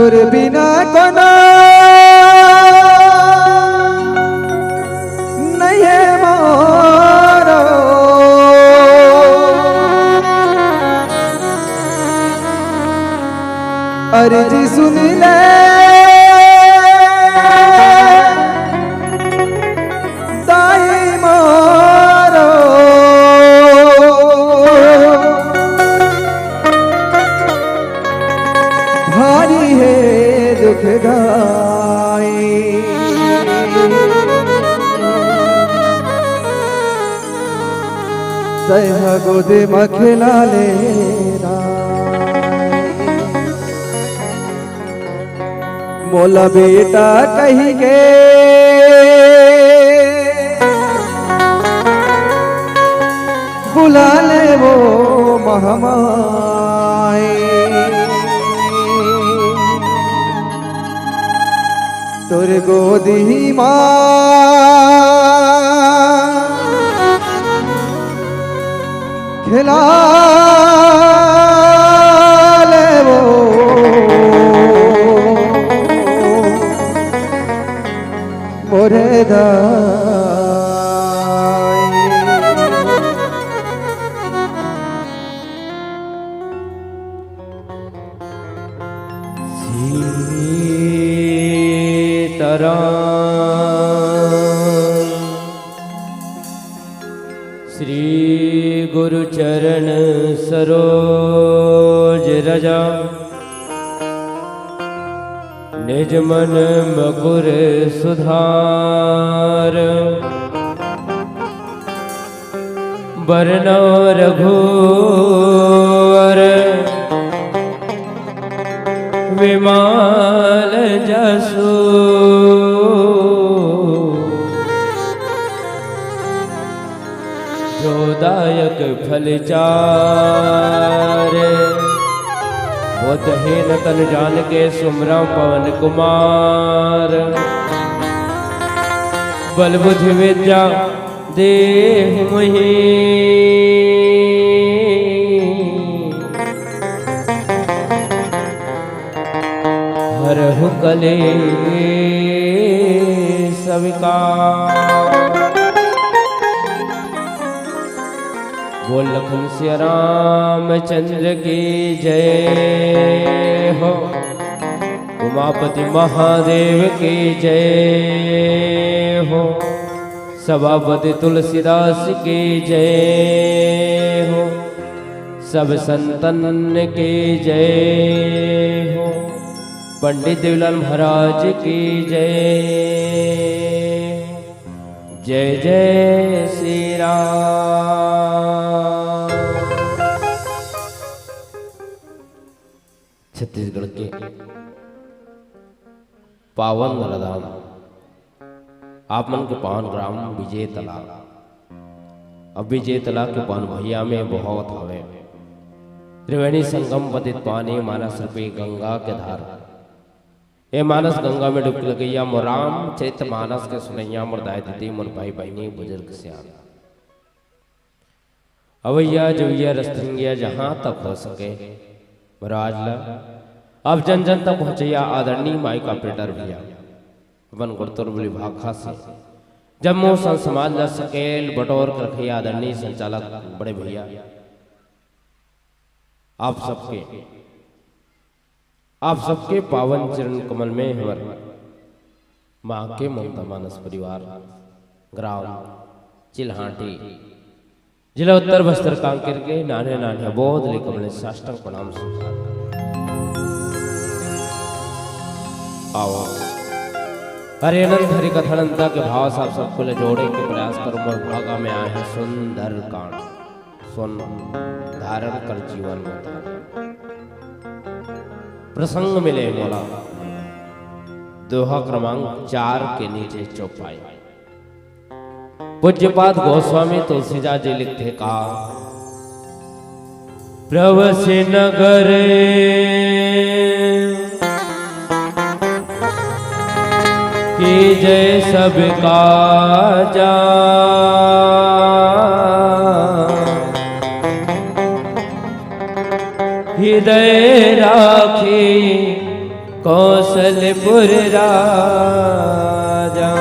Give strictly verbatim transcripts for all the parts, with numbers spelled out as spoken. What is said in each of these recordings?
तोर बिना कोनो नइ हे मोरो। अरजी सुन ले दाई मोरो, भारी हे दुख दाई। तैं ह गोदे म खेला ले दाई। मोला बेटा कहिके बुला ले वो महमाई। तोर गोदी माँ खेला ले वो मोरे दाई। सीताराम। श्री गुरु चरण सरोज रजा, निज मन मकुर सुधार। बरनउँ रघुवर विमल जसु, जो दायक फल चारे। बुद्धहीन तन जानिके सुमिरँव पवन कुमार। बल बुद्धि विद्या देहु मोहिं, हरहु कलेस विकार। बोल लखन सिया रामचंद्र की जय हो, उमापति महादेव की जय हो, सभापति तुलसीदास की जय हो, सब संतन की जय हो, पंडित देवलाल महाराज की जय हो। जय जय श्री राम। छत्तीसगढ़ के पावन धराधाम, आप मन के पावन ग्राम विजय तला। अब विजय तला के पावन भुइयाँ में बोहावत हवे त्रिवेणी संगम पतित पावन मानस रूपी गंगा के धार। ए मानस गंगा में डुबकी लगइया मोर रामचरित मानस के सुनइया मोर दाई दीदी, मोर भाई बहिनी, बुजुर्ग सियान। अवइया जवइया रस्तरंगिया जहाँ तक हो सके, महाराज ला अब जन जन तक पहुँचइया आदरणीय माइक ऑपरेटर भैया, अपन गुड़तुर बोली भाखा से जम्मो संत समाज ला सकेल बटोर कर रखइया आदरणीय संचालक बड़े भैया, आप सबके, आप सबके पावन चरण कमल में हमर माँ के ममता मानस परिवार, ग्राम चिल्हाटी, जिला उत्तर बस्तर कांकेर के नान्हे नान्हे बोध ले कमल साष्टांग प्रणाम स्वीकार। आओ, हरे अनंत हरि कथा अनंता के भाव से आप सबको ले जोड़े के प्रयास करूं। मोर भागा में आए हैं सुंदर कांड। सुन धारण कर जीवन में तारे। प्रसंग मिले मोला दोहा क्रमांक चार के नीचे चौपाई। पूज्यपाद गोस्वामी तुलसीदास जी लिखथे का, प्रवसि नगर कीजय सब काजा। हृदय राखी कौशलपुर राजा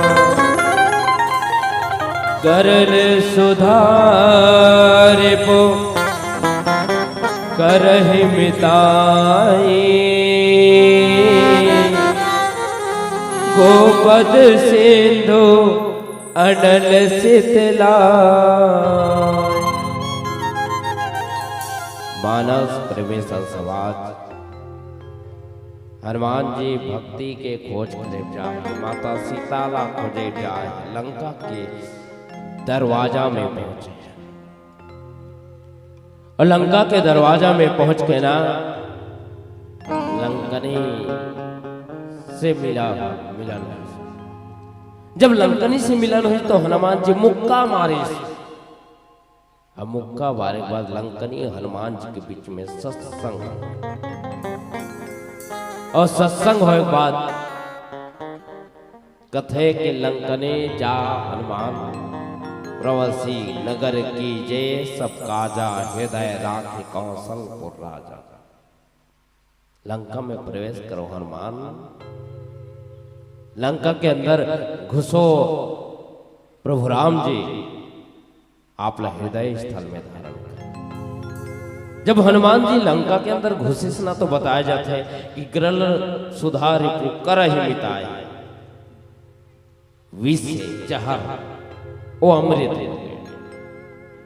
करल सुधारिपु करहि मिताई। गोपद सिंधु अनल सितलाई। मानस प्रेमी संत समाज, हनुमान जी भक्ति के खोज करे जाए, माता सीता ला खोजे जाए, लंका के दरवाजा में पहुंचे। अउ लंका के दरवाजा में पहुंच के ना लंकनी से मिला, मिलन होइस। जब लंकनी से मिलन होइस तो हनुमान जी मुक्का मारिस। अब मुक्का मारे के बाद लंकनी अउ हनुमान जी के बीच में सत्संग, अउ सत्संग होए के बाद कथे के लंकनी जा हनुमान, प्रवासी नगर कीजे सब काजा, हृदय राखे कौशलपुर राजा। लंका में प्रवेश करो हनुमान, लंका के अंदर घुसो, प्रभु राम जी आप ला हृदय स्थल में धारण कर। जब हनुमान जी लंका के अंदर घुसिस ना, तो बताया जाथे कि ग्रल सुधारिपु करहि मिताई। विष हे, जहर, वो अमृत हो गए।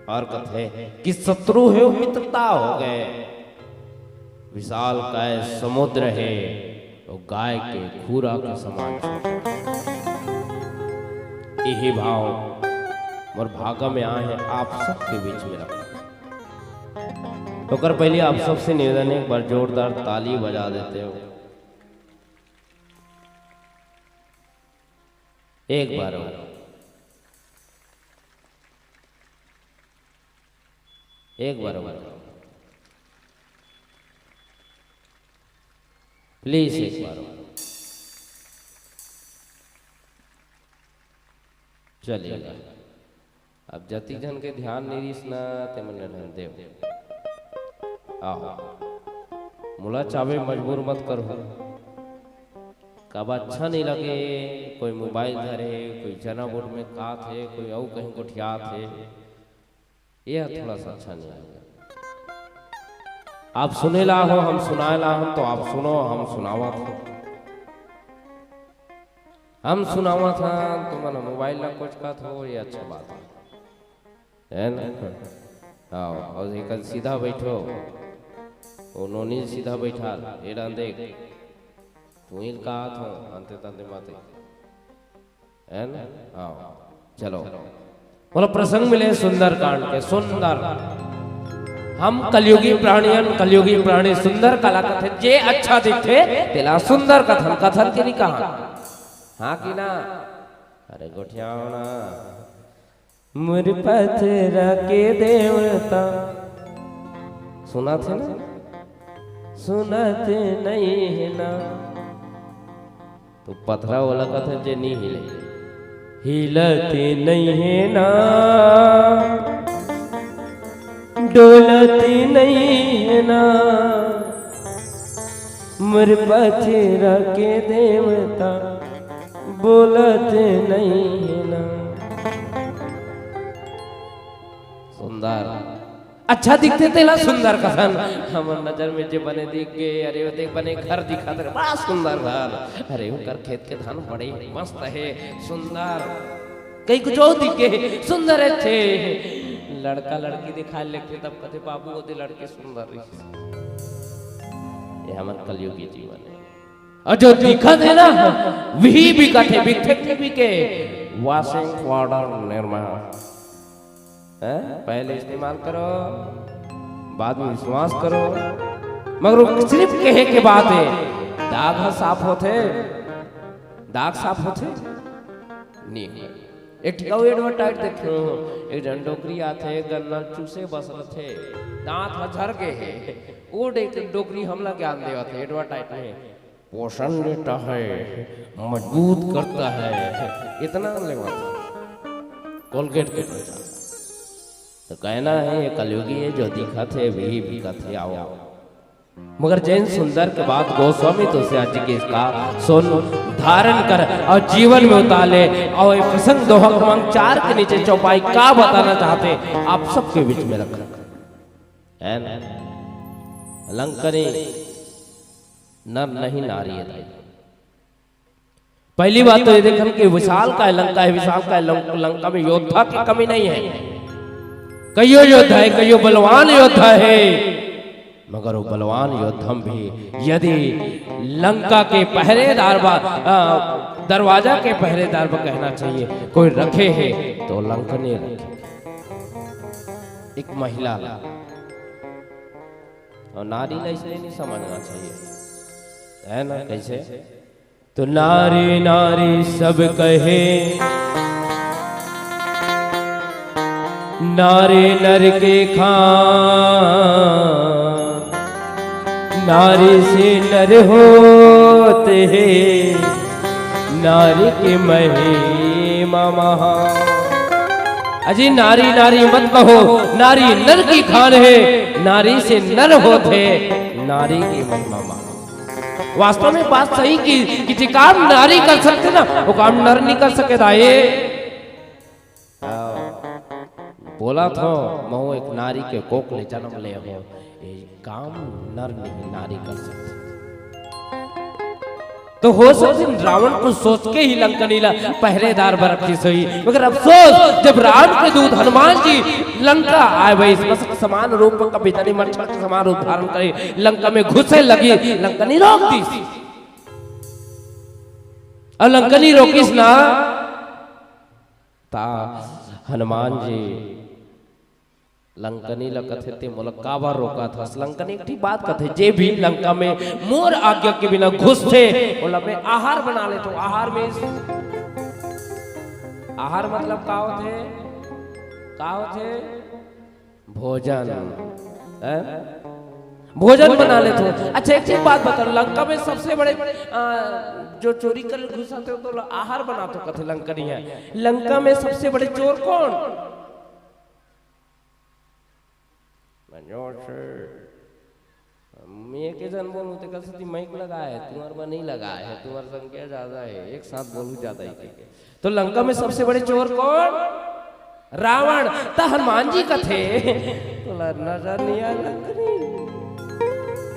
और कथे कि शत्रु हे, वो मित्रता हो गए। विशाल काय समुद्र हे, वो गाय के खूरा के समान छोटे। यही भाव मोर भागा में आए हे, आप सबके बीच में रखो। ओकर पहले आप सबसे निवेदन हे, एक बार जोरदार ताली बजा देते हो। एक बार और, एक बार और, please एक बार और। चलिए, अब जति झन के ध्यान नइ रिहिस ना, ते मन ल ध्यान देव। आहो, मोला चाबे मजबूर मत करहू। काबर अच्छा नइ लगे, कोई मोबाइल धरे, कोई चना बोट में खात हे, कोई अउ कहीं गोठियात हे, ये थोड़ा सा अच्छा नइ लगे। आप सुने ला हो, हम सुनाए ला हन, तो आप सुनो, हम सुनावत हन। हम सुनावत हन, तुमन मोबाइल ला कोचकत हो, ये अच्छा बात हे, है ना? आओ, अउ एकर सीधा बैठो, वो नोनी सीधा बैठाल, ये डाल देख, तू ही का हाथ हो, अंते तंते माते, है ना? आओ, चलो, बोलो, प्रसंग मिले सुंदरकांड के। सुंदर, हम कलयुगी प्राणी हन, कलयुगी प्राणी सुंदर काला कथे, जे अच्छा दिखथे, तेला सुंदर कथन, कथन के नइ कहा? हाँ कि ना? अरे गोठियाओ ना। मोर पथरा के देवता। सुनत हे ना? सुनत नइ हे ना? तो पथरा वाला कथे जे नइ हिले। हिलत नइ हे ना, डोलत नइ हे ना, मोर पथरा के देवता बोलत नइ हे ना। सुंदर, अच्छा दिखथे तेला सुंदर कथन। हमर नजर में जे बने दिख गे, अरे वो देख बने घर दिखत हे, बड़ा सुंदर घर। अरे ओकर खेत के धान बड़े मस्त हे, सुंदर। कहीं कुछ अउ दिख गे, सुंदर हे। लड़का लड़की दिखाए लगथे तब कथे, बाबू वो दे लड़के सुंदर रहिस। ये हमर कलयुगी जीवन हे। अउ जो दिखत हे ना, वही बिकत हे, बिकथे कि नइ बिके? Washing powder Nirma। हैं? पहले इस्तेमाल करो, बाद में विश्वास करो। मगर वो सिर्फ कहे के बात हे, दाग ह साफ होथे, दाग साफ होथे, नइ होय। एक ठिन अउ advertise देखे हो, एक झन डोकरी आथे, गन्ना चूसे बस रथे, दांत ह झर गे हे, वो डे-, डोकरी हमला ज्ञान देवत हे advertise में। पोषण देता है, मजबूत करता है, इतना लेवत हे। Colgate के पैसा। तो कहना हे, ये कलयुगी हे, जो दिखत हे, वही बिकत हे, आओ। मगर जैन सुंदर के बात गोस्वामी तुलसीदास जी के इसका सुन, धारण कर और जीवन में उतार ले। और ये प्रसंग दोहा क्रमांक चार के नीचे चौपाई का बताना चाहते हैं, आप सबके बीच में रखा है ना। लंकनी नर नहीं नारी है दाई। पहली बात तो ये देखन कि विशालकाय लंका है, विशालकाय लंक-, लंका में योद्धा की कमी नहीं है। कईयो योद्धा है, कईयो बलवान योद्धा है, मगर वो बलवान योद्धा भी यदि लंका के पहरेदार बा, अ, दरवाजा के पहरेदार बा कहना चाहिए, कोई रखे है तो लंकनी रखे। एक महिला ला और नारी ला इसलिए नहीं समझना चाहिए, है ना? कैसे? तो नारी नारी सब कहे, नारी नर के खान, नारी से नर होत हे, नारी के महिमा महान। अजी नारी नारी मत कहो, नारी नर की खान है, नारी से नर होत हे, नारी की महिमा महान। वास्तव में बात सही कि, कि जे काम नारी कर सकथे ना, वो काम नर नहीं कर सके दाई। बोलत हों, महूं एक नारी के कोख ले जन्म ले हों, ये काम नर नहीं, नारी कर सकथे। तो हो सकथे रावण कुछ सोच के ही लंकनी ला पहरेदार बर रखिस होही, मगर अफसोस जब राम के दूत हनुमान जी लंका आए, वही मसक समान रूप में कभी तनी मच्छर के समान रूप धारण करे, लंका में घुसे लगिस, लंकनी रोक दिस। अउ लंकनी रोकिस ना, ता हनुमान जी लंकनी ल कथे, "ते मोला काबर रोकत हस?" लंकनी एक ठी बात कथे, "जे भी लंका में मोर आज्ञा के बिना घुसथे, ओला मैं आहार बना लेथों।" आहार में, आहार मतलब का होथे? का होथे? भोजन, हैं? भोजन बना लेथों। अच्छा, एक ठिन बात बताओ, लंका में सबसे बड़े, आ, जो चोरी कर घुसथे, तो ला-, आहार बनाथों कथे लंकनी हे। लंका में सबसे बड़े चोर कौन? जोर से। मैं के जन बोलूं, तेकर सेती माइक लगाए हे, तुम्हर बर नहीं लगाए हे, तुम्हर संख्या ज्यादा हे, एक साथ बोलू ज्यादा ही कहिके। तो लंका में सबसे बड़े चोर कौन? रावण। त हनुमान जी कथे, तोला नजर नहीं आय लंकनी?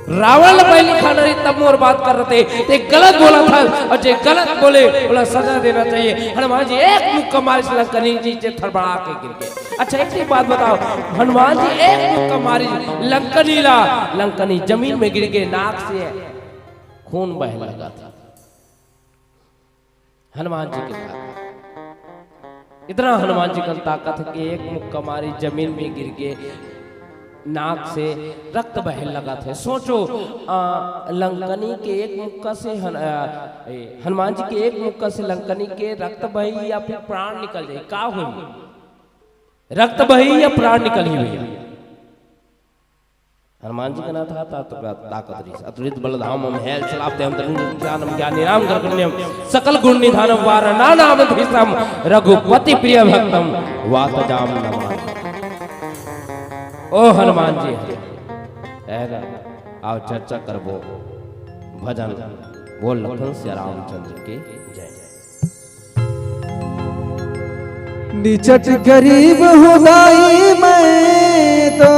रावण ल पहली खाना रही तब मोर बात कर रहे थे, ते गलत बोलत हस, अउ जे गलत बोले, ओला सजा देना चाहिए। हनुमान जी एक मुक्का मारिस लंकनी नीचे थड़बड़ा के गिर गे। अच्छा, एक ठिन बात बताओ, हनुमान जी एक मुक्का मारिस लंकनी ला, लंकनी जमीन में गिर गे, नाक से खून बहे लगा था। हनुमान जी के ताकत, इतना हनुमान जी के ताकत हे कि एक मुक्का मारिस जमीन में गिर गे, नाक से रक्त बहे लगा था। सोचो, आ, लंकनी के एक मुक्का से हन-, आ, ए, हनुमान जी के एक मुक्का से लंकनी के रक्त बही या फिर प्राण निकल जाए, का होई? रक्त बही या प्राण निकलही भैया? हनुमान जी के नाथ हाथ तो का ताकत रही। अतुलित बल धाम हम है, चलाते हम तरुण ज्ञानम ज्ञानी राम कर पुण्यम, सकल गुण निधानम वार नानाम धीसम, रघुपति प्रिय भक्तम वात जाम नमान। ओ हनुमान जी, है ना? आओ चर्चा करबो भजन, बोल लखन से रामचंद्र के जय। निचट गरीब हूँ दाई मैं तो,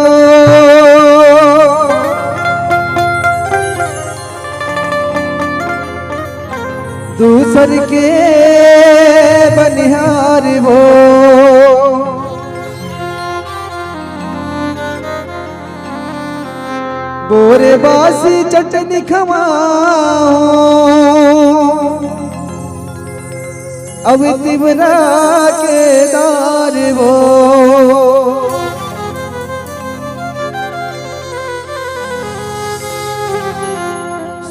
दूसर के बनिहार वो। बोरे बासी चटनी खवाओ, अब तिवरा के दार वो।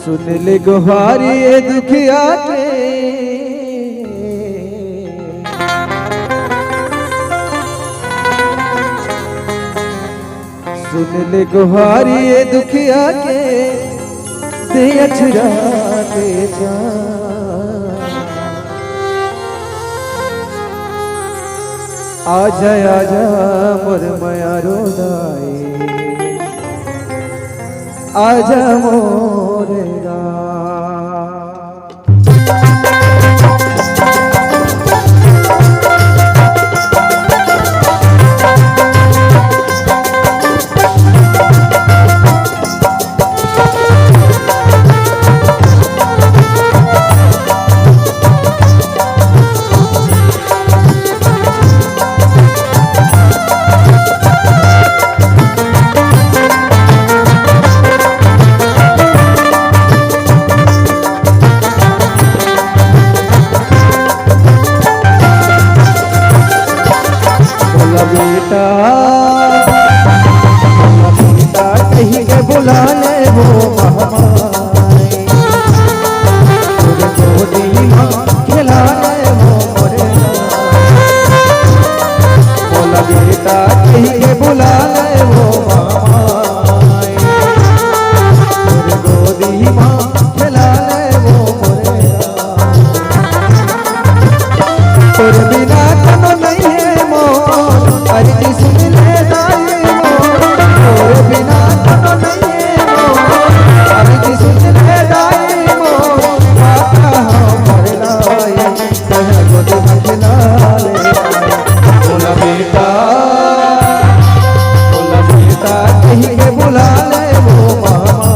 सुन ले गुहारी ए दुखिया के, सुन ले गुहारी ए दुखिया के, दे अछरा के जा। आजा, आजा मोर मयारो दाई। आजा मोरे राम। बोला बेटा, बोला बेटा, कही के बुला ले वो महमाई। तोरे गोदी माँ खेला ले वो मोरे। बोला बेटा, कही के बुला ले वो महमाई। तोरे गोदी माँ खेला ले वो मोरे। तोर बिना कोनो नइ हे मोर, अरजी सुन ले दाई मोर। तोर बिना कोनो नइ हे मोर, अरजी सुन ले दाई मोर। माता हमर दाई, कहे गोद में खेला ले। बोला बेटा, बोला बेटा, कही के बुला ले वो मामा।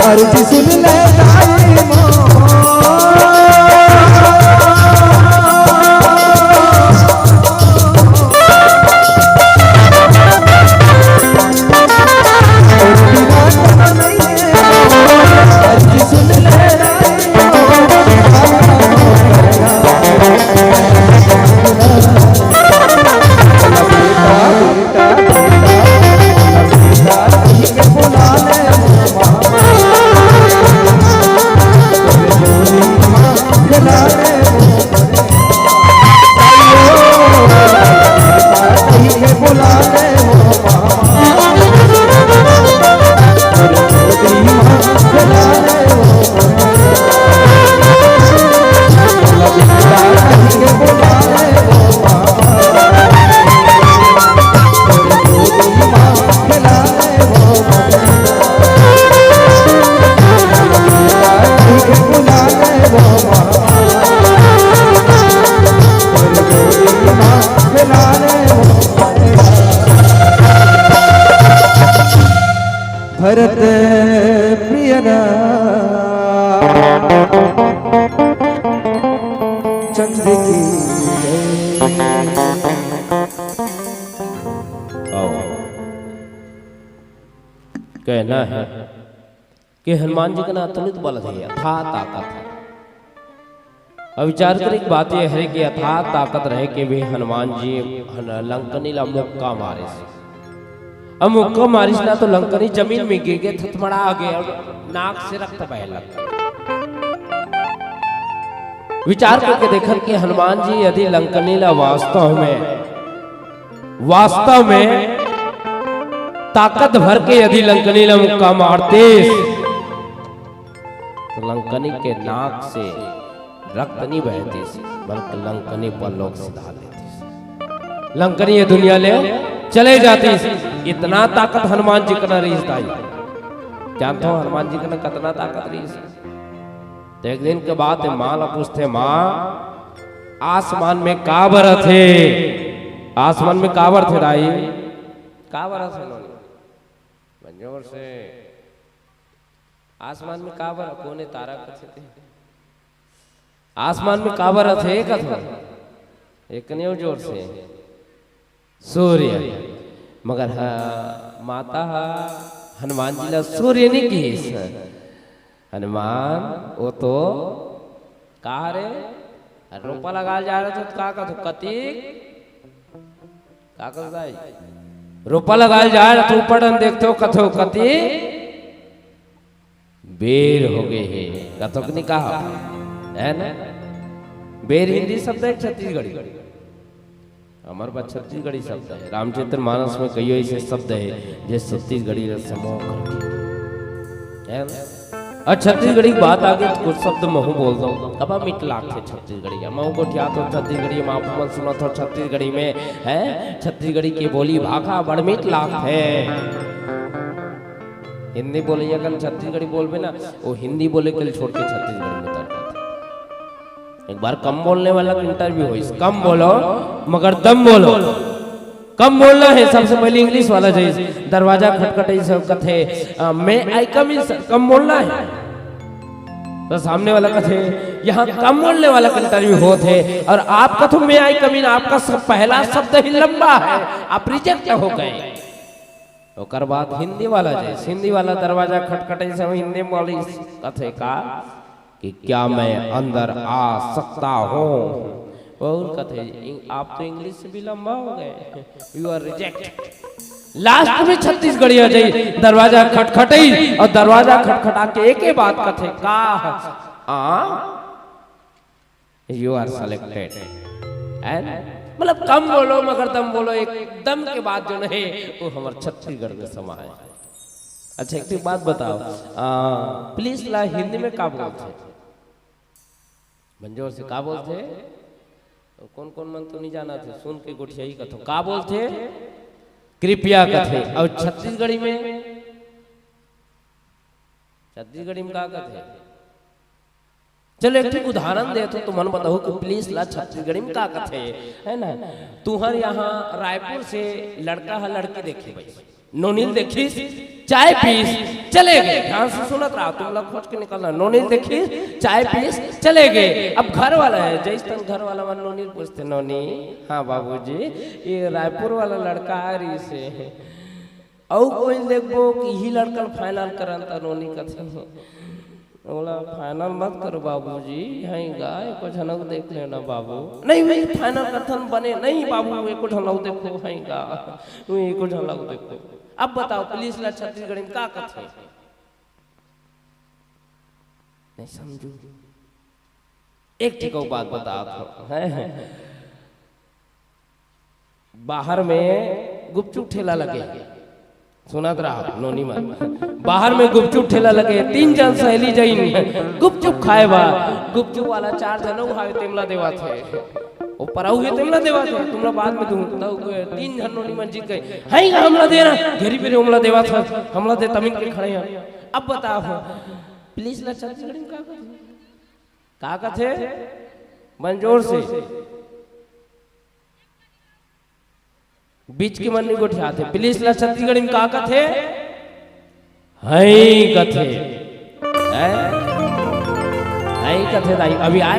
अर्जी सुन ले दाई मोर। भरत प्रिय राम चंद्र की जय। आओ। कहना है कि हनुमान जी के ना अतुलित बल है, अथाह ताकत है। अब विचार करे के बात ये है कि अथाह ताकत रहे कि वे हनुमान जी हन-, लंकनी ला मुक्का मारिस। अब मुक्का मारिस ना तो लंकनी जमीन में गिर गे, थथमड़ा गे और नाक से रक्त बहे लग गे। विचार करके देखन कि हनुमान जी यदि लंकनी ला वास्तव में, वास्तव में ताकत भर के यदि लंकनी ला मुक्का मारतिस, तो लंकनी के नाक से रक्त नहीं बहतिस, बल्कि लंकनी परलोक सिधार लेतिस। लंकनी ये दुनिया ले चले जातिस। इतना ताकत हनुमान जी कना रहिस दाई। जानथो हनुमान जी कना कतना ताकत रहिस? तो एक दिन के बात है, माँ ला पूछथे, "माँ, आसमान में का बरत हे? आसमान में का बरत हे दाई? का बरत हे नोनी?" जोर से, "आसमान में का बरत, कोने तारा कथे ते? आसमान में का बरत हे?" कथो एक नहीं जोर से, "सूर्य।" मगर ह-, माता ह हनुमान जी ला सूर्य नहीं किहिस। हनुमान, वो तो का रे? रोपा लगाल जा रहे तो का कथो कतिक? का कथो दाई? रोपा लगाल जा रहे तो ऊपर डन देखते हो कथो कतिक? बेर हो गए हे, कथो कि नहीं कहा? है ना? बेर हिंदी शब्द है, छत्तीसगढ़ी। हमर पास छत्तीसगढ़ी शब्द है। रामचरित मानस में कईयो ऐसे शब्द है, जे छत्तीसगढ़ी ला समूह करके। है ना? और छत्तीसगढ़ी की बात आ गई तो कुछ शब्द महू बोल दो। अब हम इटलाक थे छत्तीसगढ़ी, महू गोठियाथों छत्तीसगढ़ी में, आप मन सुनाथो छत्तीसगढ़ी में, है? छत्तीसगढ़ी के बोली भाखा बड़ मीठ लागथे। हिंदी बोलइया कन छत्तीसगढ़ी बोलबे ना, वो हिंदी बोले के छोड़ के छत्तीसगढ़ी में उतर जाथे। एक बार कम बोलने वाला का interview होइस, "कम बोलो मगर दम बोलो।" कम बोलना है, सबसे पहले English वाला जइसे दरवाजा खटखटाइस कथे, "May I come in sir?" कम बोलना है। तो सामने वाला कथे, "यहाँ कम बोलने वाला का interview होत है और आप कथो may I come in, आपका सब पहला शब्द ही लंबा है, आप reject हो गए।" ओकर बाद हिंदी वाला जइसे, हिंदी वाला दरवाजा खटखटाइस हिंदी में बोलिस, कथे का कि "क्या मैं अंदर आ सकता हूँ?" और कथे, "आप तो English से भी लंबा हो गए, you are reject।" Last में छत्तीसगढ़िया जइसे दरवाजा खटखटाइस और दरवाजा खटखटा के एक ही बात कथे का, "आ, you are selected।" है ना? मतलब कम बोलो मगर दम बोलो, एक दम के बाद जो नहीं, वो हमर छत्तीसगढ़ में समा है। अच्छा, एक ठो बात बताओ, आ, please ला हिंदी में का बोलथे? मंजोर से का बोलथे? कौन कौन मन तो नहीं जाना थे, सुन के गोठियाही कथो। का बोलथे? कृपया कथे। और छत्तीसगढ़ी में छत्तीसगढ़ी में का कथे? चलो, एक ठो उदाहरण देत हो, तुमन बताओ कि पुलिस ला छत्तीसगढ़ी में का कथे, है ना? तुहर यहाँ रायपुर से लड़का ह लड़की देखे भाई, नोनी ल देखिस, चाय पीस, चले गे। ध्यान से सुनत रहा, तुमला खोज के निकलना। नोनी ल देखिस, चाय पीस, चले गे। अब घर वाला है, जइस तन घर वाला मन नोनी ल पूछथे, "नोनी।" "हाँ बाबूजी।" "ये रायपुर वाला लड़का आ रहिस हे, अउ कोई ल देखबो कि इही लड़का ल final करन?" त नोनी कथे, "ओला final मत करो बाबूजी, हई गा, एको झन अउ देख लेना बाबू।" "नहीं भाई, final करथन बने।" "नहीं बाबू, एको झन अउ देखो, हई गा, एको झन अउ देखो।" अब बताओ, पुलिस ला छत्तीसगढ़ी में का कथे? नहीं समझू। एक ठिक अउ बात बतात हो, हैं? बाहर में गुपचुप ठेला लगे, सुनत रहा नोनी मन, बाहर में गुपचुप ठेला लगे, तीन झन सहेली जइन गुपचुप खाए बर। गुपचुप वाला चार झन अउ हावे, तेमला देवत हे, ओ परऊ हे, तेमला देवत हे, तुमला बाद में दूं। तब तीन झन नोनी मन जिद गए, "हई गा, हमला दे ना।" घेरी बेरी हमला देवत हे, "हमला दे, तमिन के खड़े हन।" अब बताओ, पुलिस ला छत्तीसगढ़ी में का कथे? का कथे? बन जोर से। बीच के मन नहीं गोठियाथे। पुलिस ला छत्तीसगढ़ी में का कथे? हई कथे। हैं? हई कथे दाई। अभी आए